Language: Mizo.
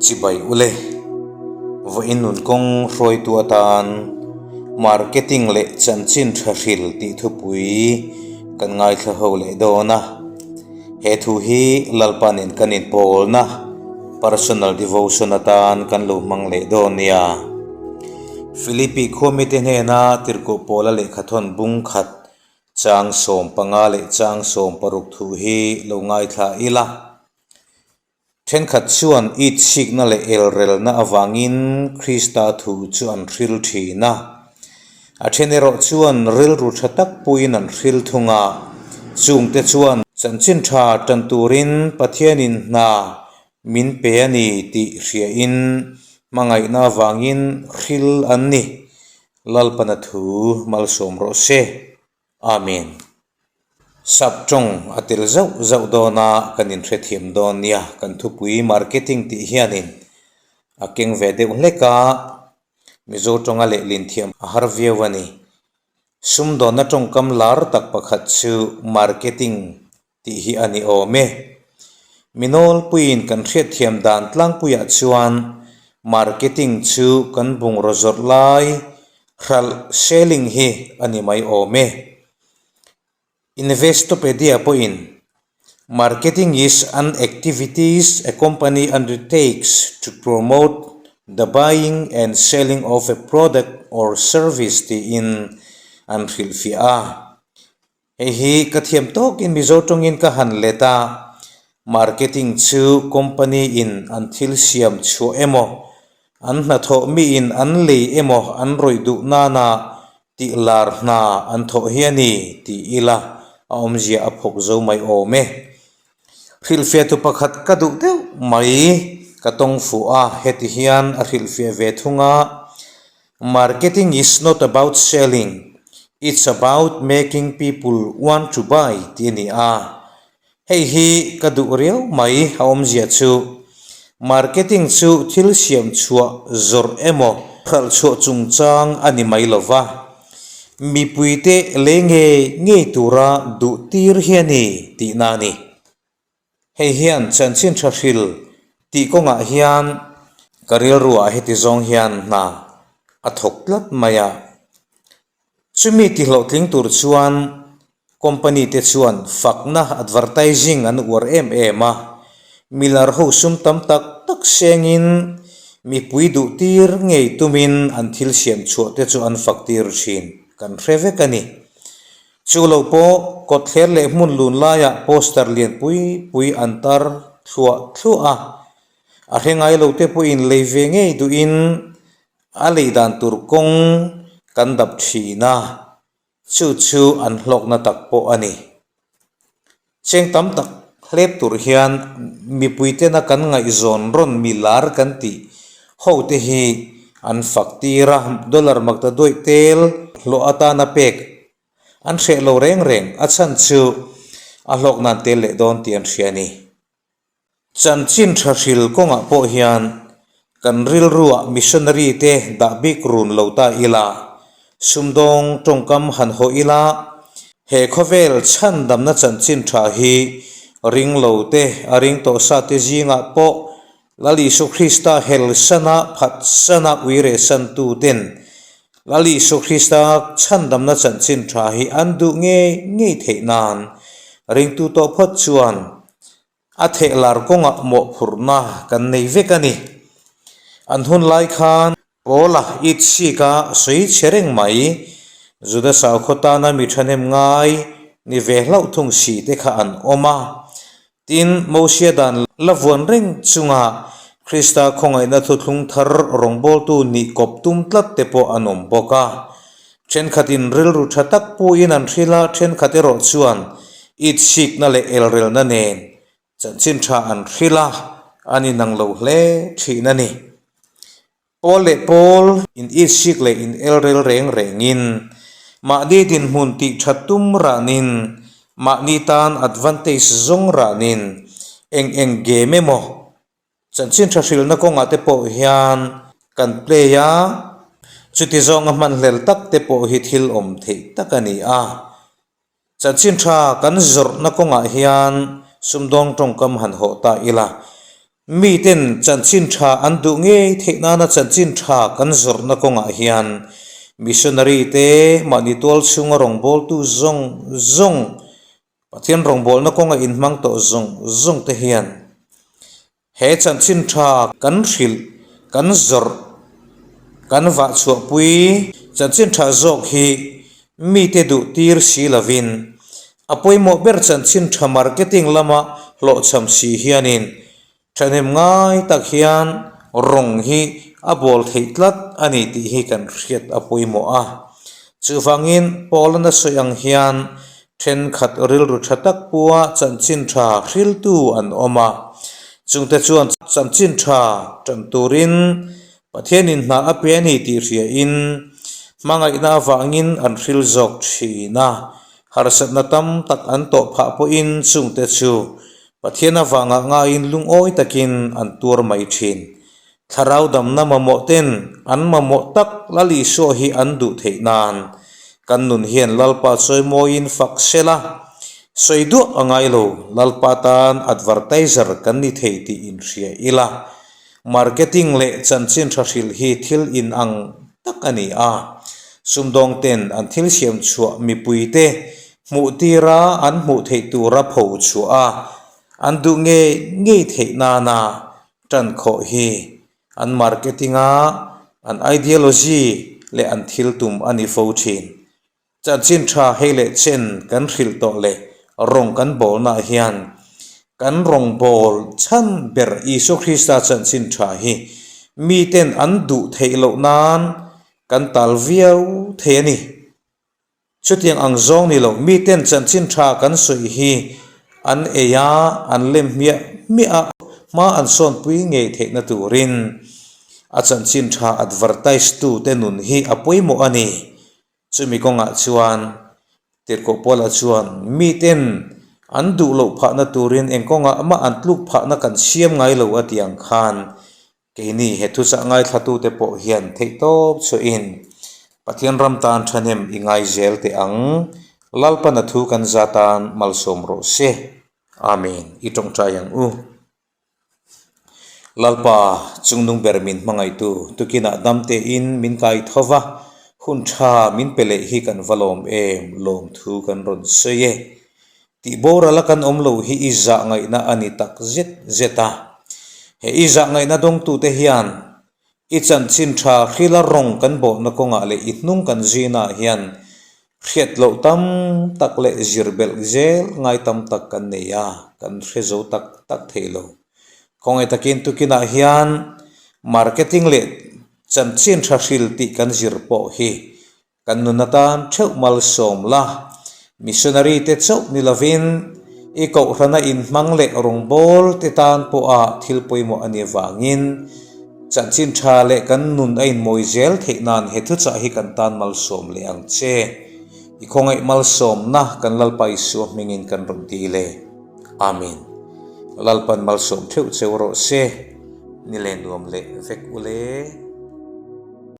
Chibai ule, vawiin nun kawng hruaitu atan marketing leh chanchin tha hril tih thupui kan ngaithla ho leh dawn a. He thu hi Lalpanin kan inpawlna personal devotion atan kan lo hmang leh dawn nia. Philippi khuamite hnena tirhkoh pawla lehkhathawn bung khat Chang 15 leh chang 60 thu hi lo ngaithla ila. Thenkhat chuan it chhikna leh elrelna avangin Krista thu chu an hril thin a. A then erawh chuan rilru tha tak puiin an hril thung a. Chungte chuan chanchin tha tan turin Pathianin hna min pe a ni tih hriain hmangaihna avangin hril an ni. Lalpana thu malsawm rawh se. Amen. Sap tawng a tel zauh zauh dawn a, kan inhrethiam dawn nia. Kan thupui marketing tih hianin a keng ve deuh hlek a, Mizo tawnga lehlin thiam a har viau a ni. Sumdawnna tawngkam lar tak pakhat chu marketing tih hi a ni awm e. Mi nawlpuiin kan hriatthiam dan tlangpuiah chuan marketing chu kan bungraw zawrh lai hralh selling hi a ni mai awm e. Investopedia pawhin Marketing is an activities a company undertakes to promote the buying and selling of a product or service tiin an hrilhfiah a. Hei hi ka thiam tawkin Mizo tawngin ka han let a, marketing chu company in an thil siam chhuah emaw, an hnathawh miin an lei emaw an rawih duh nana tih lar hna an thawh hi a ni tih ila a awmzia a phawk zo mai awm e. Hrilhfiahtu pakhat ka duh deuh mai ka tawng fuh a, heti hian a hrilhfiah ve thung a, Marketing is not about selling, it's about making people want to buy tih a ni a. Hei hi ka duh riau mai a awmzia chu. Marketing chu thil siam chhuah zawrh emaw hralh chhuah chungchang a ni mai lo va, mipuite lei ngei ngei tura duh tir hi a ni tihna a ni. Hei hian chanchin tha hril tih kawngah hian ka rilruah heti zawng hian hna a thawk tlat mai a. Chumi tihlawhtling tur chuan company te chuan fakna advertising an uar em em a, milar ho sum tam tak tak sengin mipui duh tir ngei tumin an thil siam chhuah te chu an fak tir thin kan hre vek a ni. Chu lo pawh kawtthler leh hmun lun laiah poster lian pui pui an tar thluah thluah a, a hre ngai lo te pawhin lei ve ngei duhin a lei dan tur kawng kan dap thin a, chu chu an hlawkna tak pawh a ni. Cheng tam tak hlep tur hian mipui tena kan ngaihzawn rawn mi lar kan tih ho te hi an fak tir a, dollar makta duaih tel hlawh atana pek an hreh lo reng reng a chhan chu a hlawk nan tel leh dawn tih an hria a ni. Chanchin tha hril kawngah pawh hian kan rilruah missionary te dah bik run lo ta ila, sumdawng tawngkam han haw ila, he khawvel chhandamna chanchin tha hi ring lo te a ring tawh sa te zingah pawh Lal Isu Krista hel sana phat sana uirehsan tu ten Lal Isu Krista chhandamna chanchin tha hi an duh ngei ngei theih nan ringtu tawh phawt chuan A theh lar kawngah mawhphurhna kan nei vek a ni. An hun lai khan Paula it sika sawi chhe reng mai, Juda sakhaw tana mi thahnem ngai ni ve hlauh thung si te kha an awm a. Tin, Mosia dan la vuan reng chunga Krista khawngaihna thuthlung thar rawngbawltu nih kawp tum tlat te pawh an awm bawk a. Thenkhatin rilru tha tak puiin an hrilh a, thenkhat erawh chuan itsikna leh elrelna nen chanchin tha an hrilh a, an inang lo hle thin a ni. Pawl leh pawl in itsik leh in elrel reng rengin mahni dinhmun tih tha tum ranin, mahni tan advantage zawng ranin eng eng game emaw Chanchin tha hrilhna kawngah te pawh hian kan play a, chuti zawnga hmanhlel tak te pawh hi thil awm theih tak a ni a. Chanchin tha kan zawrhna kawngah hian sumdawng tawngkam han hawh ta ila. Miten chanchin tha an duh ngei theih nana chanchin tha kan zawrhna kawngah hian missionary te mahni tual chhunga rawngbawltu zawng zawng, Pathian rawngbawlna kawnga inhmang tawh zawng zawng te hian he chanchin tha kan hrilh, kan zawrh, kan vah chhuahpui chanchin tha zawk hi mite duh tir si lovin A pawimawh ber chanchin tha marketing lama hlawhchham si hianin thahnem ngai tak hian rawng hi a bawl theih tlat a ni tih hi kan hriat a pawimawh a. Chuvangin Paul-a sawi ang hian thenkhat rilru tha tak pua chanchin tha hriltu an awm a, chungte chuan chanchin tha tan turin Pathianin hna a pe a ni tih hriain hmangaihna avangin an hril zawk thin a, harsatna tam tak an tawh phah pawhin chungte chu Pathian avangah ngaiin lungawi takin an tuar mai thin. Thlarau damna mamawh ten an mamawh tak Lal Isua hi an duh theih nan kan nun hian Lalpa chawimawiin fak sela, sawi duah a ngai lo, Lalpa tan advertiser kan ni thei tih inhria ila. Marketing leh chanchin tha hrilh hi thil inang tak a ni a, sumdawng ten an thil siam chhuah mipuite hmuh tira an hmuh theih tura pho chhuah a, an duh ngei ngei theih nana tan khawh hi an marketing a an ideology leh an thil tum a ni fo thin. Chanchin tha hei leh chen kan hrilh tawh leh rawng kan bawlnaah hian kan rawngbâwl chhan ber Isua Krista chanchin tha hi miten an duh theih loh nan kan tal viau thei a ni. Chutiang ang zawng ni lo, miten chanchin tha kan sawi hi an ei a, an lem hmiah hmiah a, hma an sawnpui ngei theihna turin a chanchin tha advertise tute nun hi a pawimawh a ni. Chumi kawngah chuan Tirhkoh Paula chuan miten an duh loh phahna turin eng kawngah mah an tluk phahna kan siam ngai lo a tih ang khan keini he thuchah ngaithlatute pawh hian theihtawp chhuahin Pathian ram tan thahnem i ngai zel teh ang. Lalpana thu kan za tan malsawm rawh se. Amen. I tawngtai ang u. Lalpa, chungnung ber min hmangaihtu, tukinah dam tein min kai tho va, hun tha min pe leh hi kan va lawm em, lawmthu kan rawn sawi e. Tih boral a kan awm lo hi i zah ngaihna a ni tak zet zet a. He i zah ngaihna dawngtute hian I chanchin tha hrila rawng kan bawhna kawngah leh i hnung kan zina hian hriat loh tam tak leh zir belh zel ngai tam tak kan nei a, kan hre zo tak tak thei lo. Khawngaih takin tukinah hian marketing leh chanchin tha hril tih kan zir pawh hi Kan nun atan theuh malsawm la, missionary te chauh ni lovin i kohhrana inhmang leh rawngbâwl te tan pawha thil pawimawh a nih avangin chanchin tha leh kan nun a inmawi zel theih nan he thuchah hi kan tan malsawm leh ang che. I khawngaih malsawmna kan Lalpa Isua hmingin kan rawn dil e. Amen. Lalpan malsawm theuh cheu rawh se. Ni leh nuam leh vek ule.